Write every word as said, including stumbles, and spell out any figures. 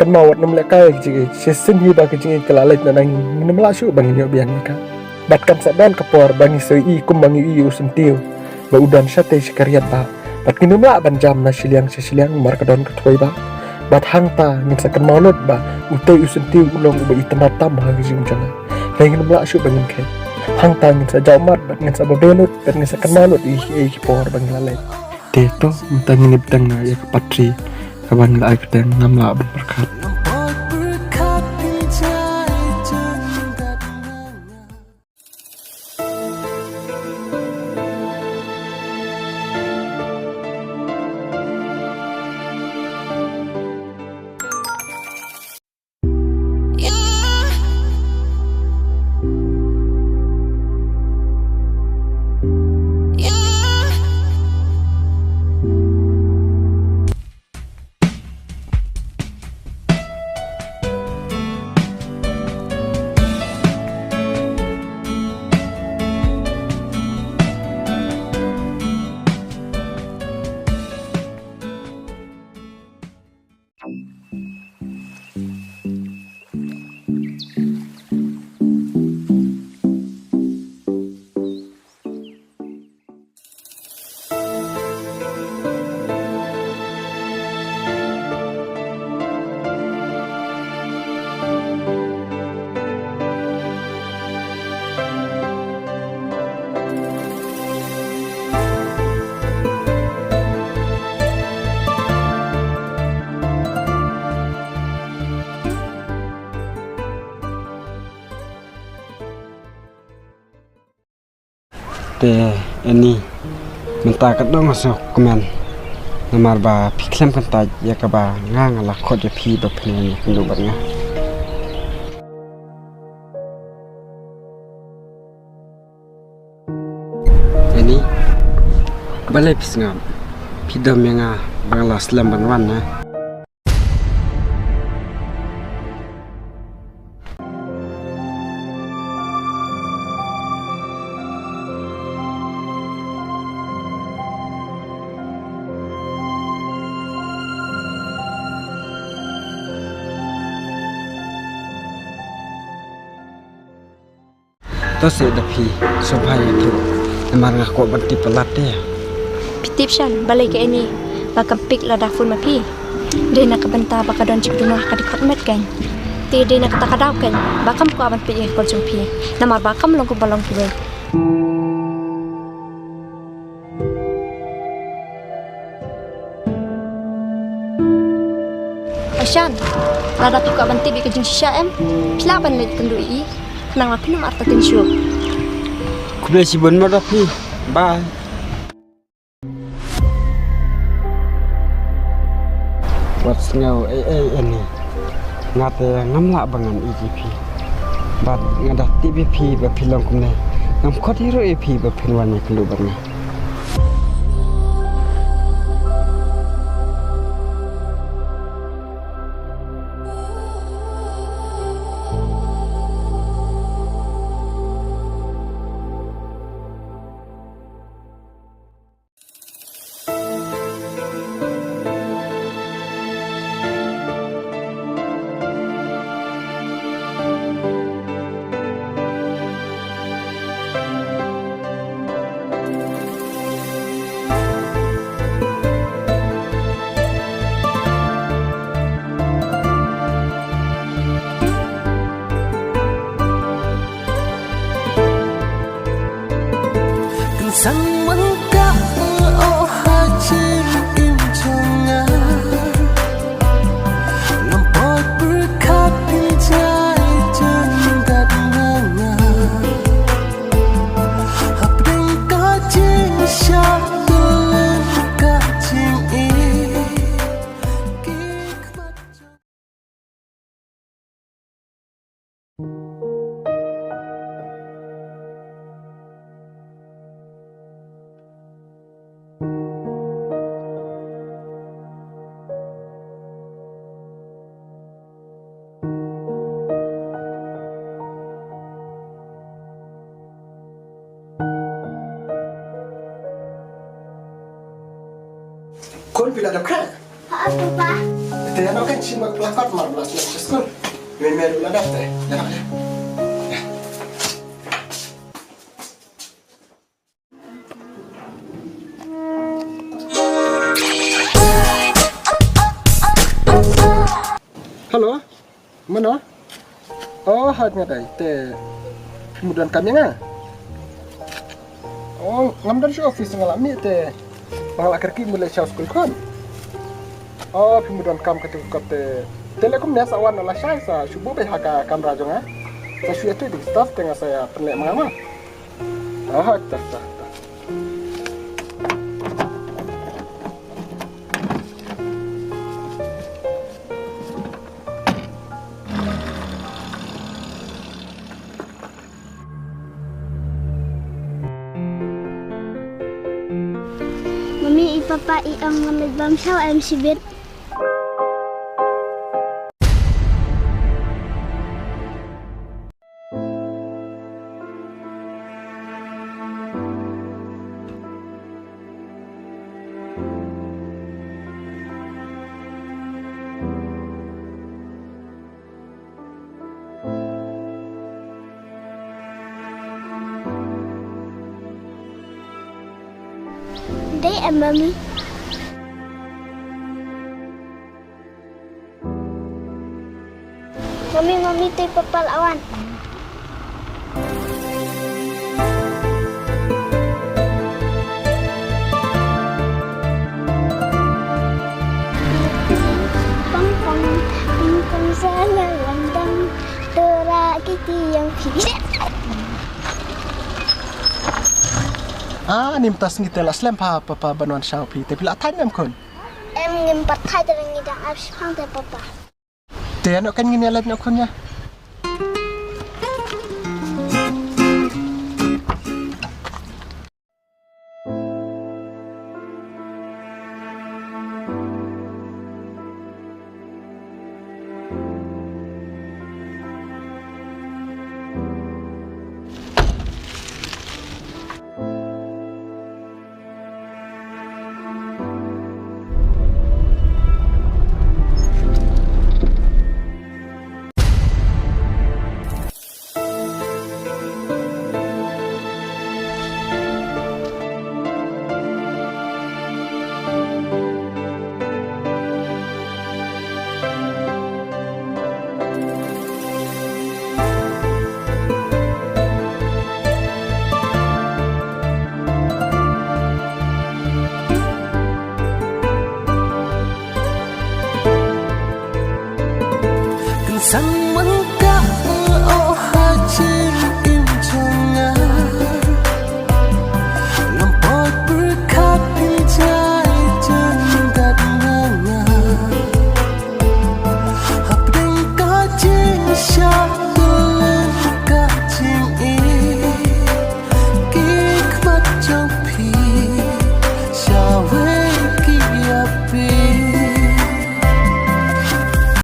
kynmaw wat nym lehkai ïa ka jingïeit. Shisien hi ba ka jingïeit ka la leit na ngi, ngin nym lah shuh ba ngin ïoh biang ïa ka. Bad kan sa don ka por ba ngi sa ïohi kumba ngi ïohi ïa u syntiew ba u don shatei sha ka riat bah. Bad ngin nym lah ban jam na shiliang sha shiliang namar ka don ka thwei bah. Bad hangta ngin sa kynmaw lut ba utei u syntiew u long uba itynnad tam ha ka jingim jong nga. Lei ngin nym lah shuh ba ngin khet. Hangta ngin sa jaw mat bad ngin sa babe lut bad ngin sa kynmaw lut ïa ki, ïa ki por ba ngi la leit. Te to, mynta ngin ïa bteng na ïa ka patri kaba ngi la ai bteng, ngam lah ban pyrkhat. Te Annie, mynta ka dang sngewkmen namar ba phi khlem kyntait ïa kaba nga nga la khot ïa phi ba phin wan ïakynduh bad nga. Annie, balei phi sngap? Phi dom ïa nga ba nga la slem ban wan na. To seh da phi, sngewbha ïathuh namar nga kwah ban tip palat te. Phi tip shen balei ka Annie ba kam pick lada phone ma phi? Dei na ka bynta ba ka don jingduna ha ka dkhot met kan. Te dei na kata ka daw kan ba kam kwah ban pick ïa ka call jong phi namar ba kam long kumba long kiwei. Ashan, lada phi kwah ban tip ïa ka jingshisha em, phi lah ban leit kynduh ïa i, khnang ba phin ym artatien shuh. Khublei shibun mo da phi. Bye. Wat sngew ei ei Annie. Nga te ngam lah ba ngan ïeit ïa phi. Bad nga da tip ïa phi ba phi long kumne. Ngam khot hi ruh ïa phi ba phin wan ïakynduh bad nga. Kan sang man ka oh ha jingim jong nga. Ngam poi pyrkhat phin jai jan dat nga nga. Hapdeng ka jingshah, ka jingïeit. Khun, phi la dep khreh? Hooid papa. Te ano kan chim mak lakot mar blas yak skul. Me me la dap te. Ya ya. Hello. Mano? Oh, hat nga dai. Te phi mut don kam ïa nga? Oh, ngam don sha office, nga la mih te. Ba nga la kyrkieh mut leit sha skul khun. Oh, phi mut don kam kata ka kot te. Te leh kumne, sa wan la shai, sa shu buh beit ha ka kamra jong nga. Sa shu ïathuh ïa ki staff te nga sa ïa pynleh ma nga ma. Ah, ta ta ta. Mummy, i Papa i ong ngam leit bam shaw, em shibit. Dei em, Mummy? Mummy, Mummy, to i Papa la wan. Pang pang, pang pang sa la wan dang. To ra ki ti yang phi. Ah, nim tas ngi te la slem pha Papa ban wan shaw phi. Te phi la thait em khun? Em, ngim pat thait, te ngi dang ap shiphang te Papa. Te ano kan ngin ïa leit noh khun ïa. Kan sang man